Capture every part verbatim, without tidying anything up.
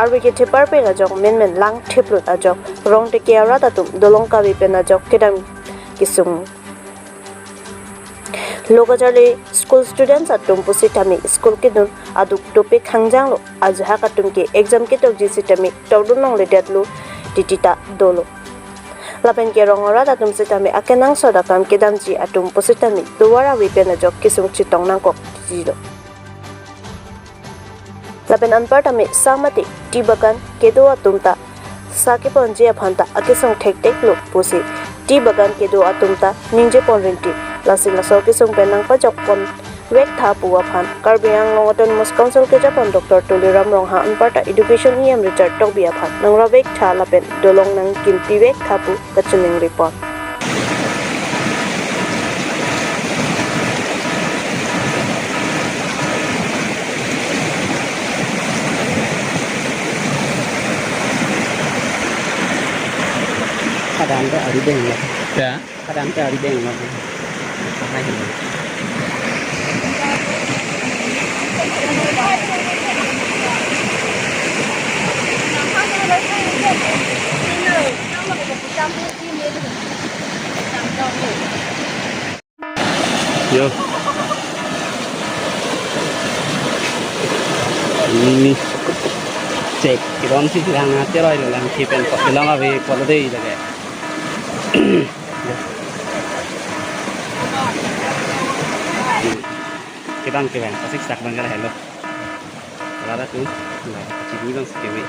Arve kethepar pen ajok menmen lang theplut ajok Rongteke arat atum dolong kave pen ajok kedam kesung. Lo kacharli school students atum pusitame school kedun aduk topik hangjanglo, ajahak atum ke exam ketokji sitame tokdun longledetlo titi ta dolo. Lapen ke rong arat atum sitame akenangsot akam kedamji atum pusitame tovar ave pen ajok kesung chetong nangkok titilo. Lapen anparta me samati tea bagan kedo atum ta sa keponji aphan ta akesung thektheklo pusi tea bagan kedo atum ta ningje pon rinti. Lasi laso kesung pen nangpajok pon vek tha pu aphan Karbi Anglong Autonomous Council kejapon Doctor Tuliram Ronghang anparta Education E M Richard Tokbi aphan nangra vek tha lapen dolong nangkimpi vek tha pu kachiningri pon. Kadang ke ari deng lo. Ya. Kadang ke ari deng lo. Yo. Ini cek, kita si lang nangaroi lo, lang si pen kok bilang abi kalau deh, gitu kayak. Yo. Kita, kita, pasik sak bangkar hello. Lada tu, lah, sini bang sekewe.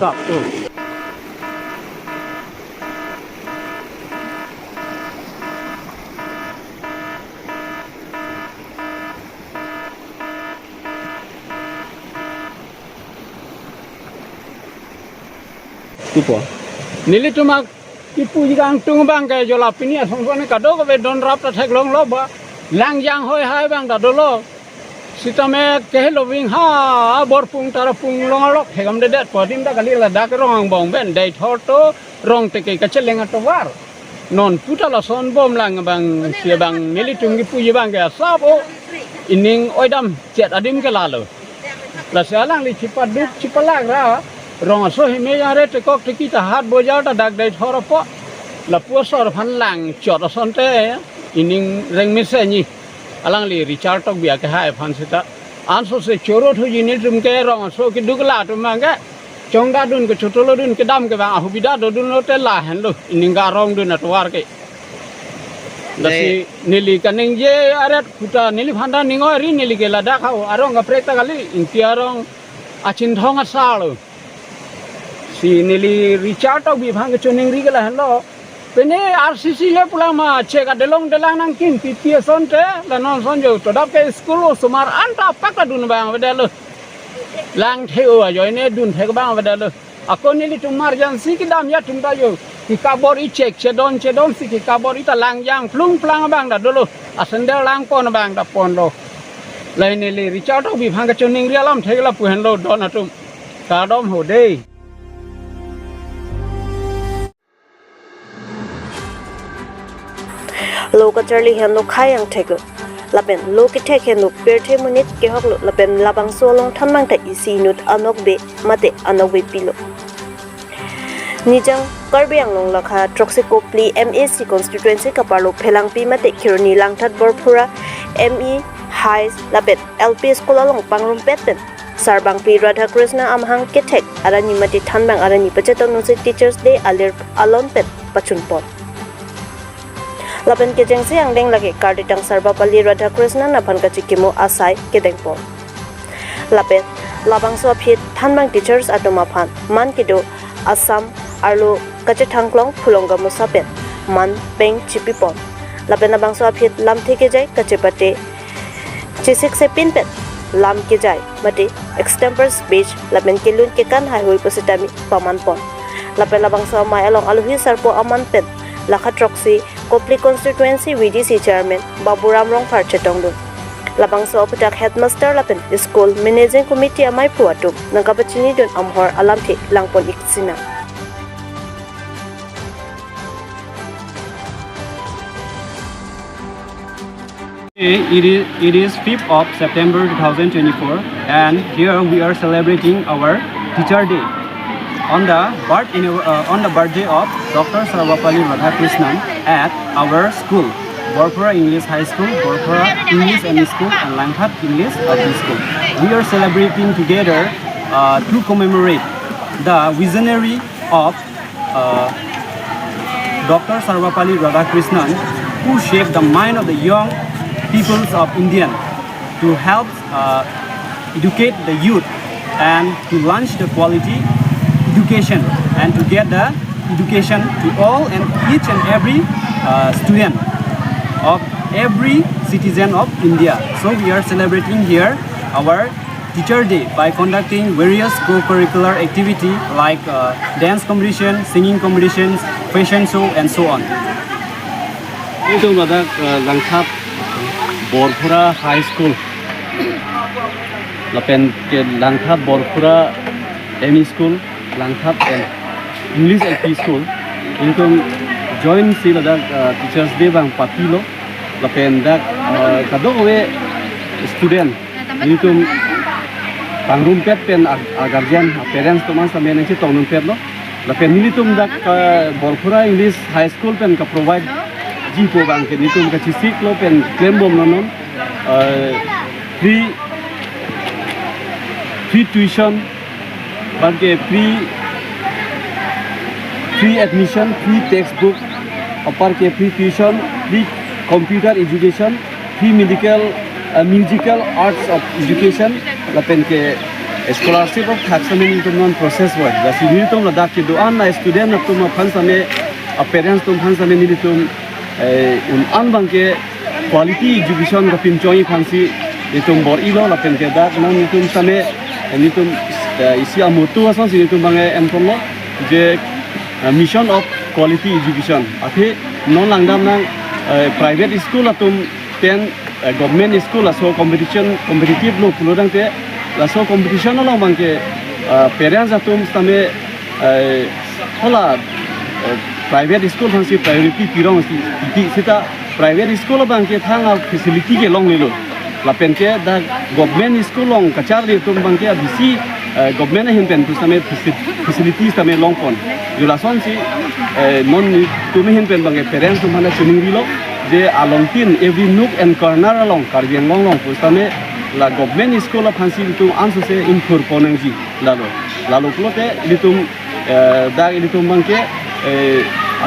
Stop tu. Tupo. Nelitum ak kipuji kangtung bang ke jola pini asong sone kadokave don rap ta theklonglo ba. Lang jang hoi hai bang ta dolo. Sitame kehelo ving ha bor pung tara pung longalok thekdamdedet pu adim ta kali ladak Rong angbong pen dei thor to Rongteke kacheleng atovar. Non puta lason bom lang bang si bang nelitum kipuji bang ke asap o ining oidam chet adim ke lalo. Lasi alangli chipaduk chipalak ra Rong aso hime are tekok teki ta hat bojar ta dak dai thor apo. Lapu asor aphan lang chot asonte ining reng mesen ni. Alangli Richard Tokbi akehai aphan seta. Anso se choro thuji nelitum ke rong aso keduk la atum abang ke. Chongda dun ke chotolo dun kedam ke abang ahubida dodun lote lahenlo. Ining garong dun atovar ke. Lasi neli kaningje aret kuta neliphan ta ning oi ri neli ke ladak hau arong kaprek ta kali, Ingti arong achinthong asar lo. Si neli Richard Tokbi aphan kechoningri ke lahenlo. Pine R C C le pulang ma chek adelong delang nangkin pipi asonte la non ason jo todap ke school osomar anta pak ta dun abang avedetlo. Lang the-o ajoine dun thek abang avedetlo. Ako nelitum emergency kedam ya atum ta jo. Kekabor-i chek chedon chedon si kekabor-i ta lang jang plung plang abang ta dolo. Asender lang pon abang ta ponlo. Lahei neli Richard Tokbi aphan kechoningri alamthe ke lapu henlo don atum. Kardom ho dei. Lo kacharli henlo khei angthek lo. Lapen lo kethek henlo pirthe monit kehok lo. Lapen labangso along than abang ta isi inut anokbe mate anokbe pilo. Nijang Karbi Anglong lakha throksi kopli M A C constituency kaparlo Phelangpi mate Kheroni Langthat Borphura M E High lapen L P School along pangrumpet pen Sarbangpi Radhakrishna amahang kethek arni mate thanbang arni pachetong nungsi Teachers Day alir alon pen pachunpon. Lapen kechengsi angdeng lake karditang Sarbapali Radhakrishnan aphan kachikimo asai kedengpon. Lapen labangso aphi thanbang teachers atum aphan man kedo Assam arlo kachethangklong phulong gamosa pen man peng chipipon. Lapen labangso aphi lamthe kejai kachepate chesik sepin pen lam kejai mate extempore speech lapen kelun kekan haihui pusitame pamanpon. Lapen labangso amei along alohi sarpo aman pen lakha throksi kopli constituency V D C chairman Baburam Rongphar chetongdun. Labangso aphuthak headmaster lapen school managing committee amei pu atum nangkapachinidun amahor alamthe langpon-ik sinang. It is, it is fifth of September two thousand twenty-four, and here we are celebrating our Teacher Day on the birth anniver-, uh, on the birthday of Doctor Sarvapalli Radhakrishnan at our school, Borphura English High School, Borphura English M E School, and Langthat English L P School. We are celebrating together, uh, to commemorate the visionary of uh, Doctor Sarvapalli Radhakrishnan, who shaped the mind of the young peoples of India to help, uh, educate the youth and to launch the quality education and to get the education to all and each and every, uh, student of every citizen of India. So we are celebrating here our Teacher Day by conducting various co-curricular activity like, uh, dance competition, singing competitions, fashion show, and so on. Itum ladak, uh, Langthat Borphura High School lapen ke Langthat Borphura M E School, Langthat and English L P School, itum join si ladak, uh, Teachers Day abang party lo lapen dak, uh, kadokave student nelitum pangrumpet pen a, a guardian, a parents atum an same nangchetongdunpetlo. Lapen nelitum dak, uh, Borphura English High School pen ka-provide ji pu abang ke nelitum kachesiklo pen klembomlo non, uh, free, free tuition, apharke free, free admission, free textbook, apharke free tuition, free computer education, free medical, uh, musical arts of education, lapen ke scholarship aputhak same nelitum non process voi. Lasi nelitum ladak kedo-an a student atum aphan same, a parents atum aphan same nelitum, eh, un-an abang ke quality education kapinchongji aphansi nelitum bor-ilo lapen ke dak non nelitum same, eh, nelitum, eh, isi a-motto asonsi nelitum abang, eh, enponlo je, eh, mission of quality education. Athe non langdamnang, eh, private school atum pen, eh, government school laso competition, competitive lo pulotangte laso competition along abang ke, eh, parents atum same, eh, hala, eh, private school aphansi priority pirong si, ti seta private school abang ke thang a-facility ke longlelo. Lapen ke dak government school along kacharli atum abang ke abisi Eh, government ahin pen pusitame faci-, facilities tame longpon. Jo lasonsi, eh, non netum ahin pen abangke parents atum aphan chiningrilo je alongtin every nook and corner along Karbi Anglong along pusitame la government school aphansi ilitum ansose inthurpon nangji lalo. Lalo pulote ilitum, eh, dak ilitum abangke, eh,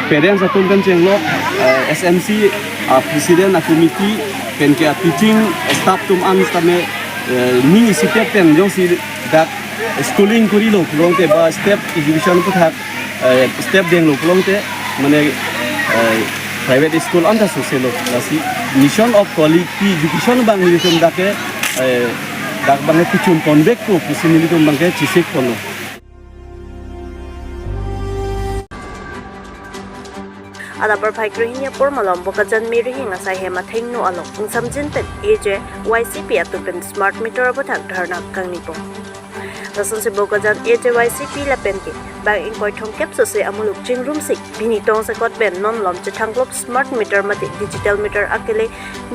parents atum pen chenglok, eh, S M C, ah, president, ah, committee, penke, ah, teaching staff atum an tame, eh, ning isitep pen jongsi dak schooling korilo pulote ba step education aputhak, eh, step denglo pulote mane, eh, private school anta soselo. Lasi mission of quality education abang nelitum dak ke, eh, dak abangke kechun ponbekpo pusi nelitum abangke chesikponlo. Adap arphai krehini apor malom Bokajan Merihing asai hem athengno along ingsamjin pen A J Y C P atum pen smart meter aputhak dharna kangnipo. Lasonsi Bokajan A J Y C P lapen ke bang ingkoi thomkep sose amuluk chingrumsi pini tongsekot pen non malom chethangklop smart meter mate digital meter akele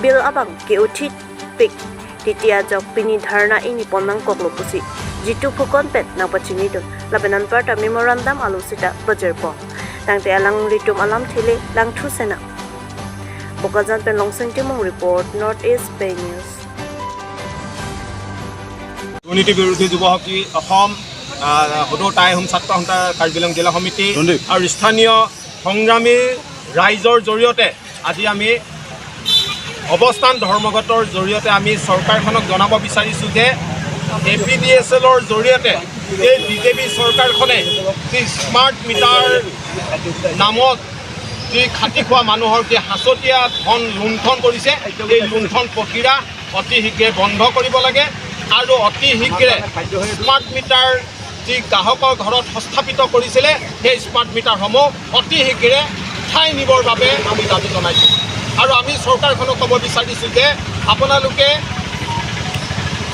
bill abang ke-uthit pik. Titi ajok pini dharna ingnipon nangkoklo pusi Jitu Phukan pen nangpachinidun. Lapen anparta memorandum alo sita pajirpo. Tangte alanglitum alamthe le langthu sena. Bokajan pen Longsing Timung report, North East Pei News. দুৰ্নীতি বিৰোধী যুৱ শক্তি অসম, আহ, সদৌ টাই আহোম ছাত্ৰ সন্থা কাৰ্বি আংলং জিলা সমিতি সন্দীপ। আৰু স্থানীয় সংগ্ৰামী ৰাইজৰ জৰিয়তে আজি আমি অৱস্থান ধৰ্মঘটৰ জৰিয়তে আমি চৰকাৰখনক জনাব বিচাৰিছো যে এ পি ডি এছ এলৰ জৰিয়তে এই বি জে পি চৰকাৰখনে যি স্মাৰ্ট মিটাৰ নামত যি খাটি খোৱা মানুহৰ যি সাঁচতীয়া ধন লুণ্ঠন কৰিছে, এই লুণ্ঠন প্ৰক্ৰিয়া অতি শীঘ্ৰে বন্ধ কৰিব লাগে আৰু অতি শীঘ্ৰে স্মাৰ্ট মিটাৰ যি গ্ৰাহকৰ ঘৰত সংস্থাপিত কৰিছিলে, সেই স্মাৰ্ট মিটাৰসমূহ অতি শীঘ্ৰে উঠাই নিবৰ বাবে আমি দাবী জনাইছো। আৰু আমি চৰকাৰখনক ক'ব বিচাৰিছো যে আপোনালোকে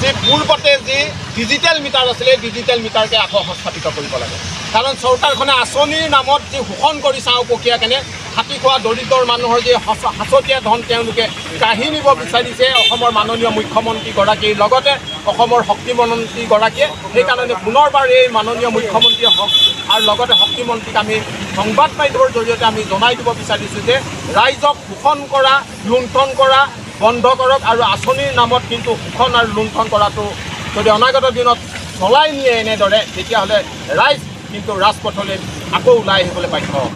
যি পূৰ্বতে যি ডিজিটেল মিটাৰ আছিলে, ডিজিটেল মিটাৰকে আকৌ সংস্থাপিত কৰিব লাগে। কাৰণ চৰকাৰখনে আঁচনিৰ নামত যি শোষণ কৰি চাওঁ প্ৰক্ৰিয়া কেনে, খাটি খোৱা দৰিদ্ৰৰ মানুহৰ যি সঁচ-, সাঁচতীয়া ধন তেওঁলোকে কাঢ়ি নিব বিচাৰিছে অসমৰ মাননীয় মুখ্যমন্ত্ৰীগৰাকীৰ লগতে অসমৰ শক্তিমন্ত্ৰীগৰাকীয়ে। সেইকাৰণে পুনৰবাৰ এই মাননীয় মুখ্যমন্ত্ৰী হওক আৰু লগতে শক্তিমন্ত্ৰীক আমি সংবাদ মাধ্যমৰ জৰিয়তে আমি জনাই দিব বিচাৰিছো যে ৰাইজক শোষণ কৰা, লুণ্ঠন কৰা বন্ধ কৰক আৰু আঁচনিৰ নামত কিন্তু শোষণ আৰু লুণ্ঠন কৰাটো যদি অনাগত দিনত চলাই নিয়ে এনেদৰে, তেতিয়াহ'লে ৰাইজ কিন্তু ৰাজপথলৈ আকৌ ওলাই আহিবলৈ বাধ্য হ'ব।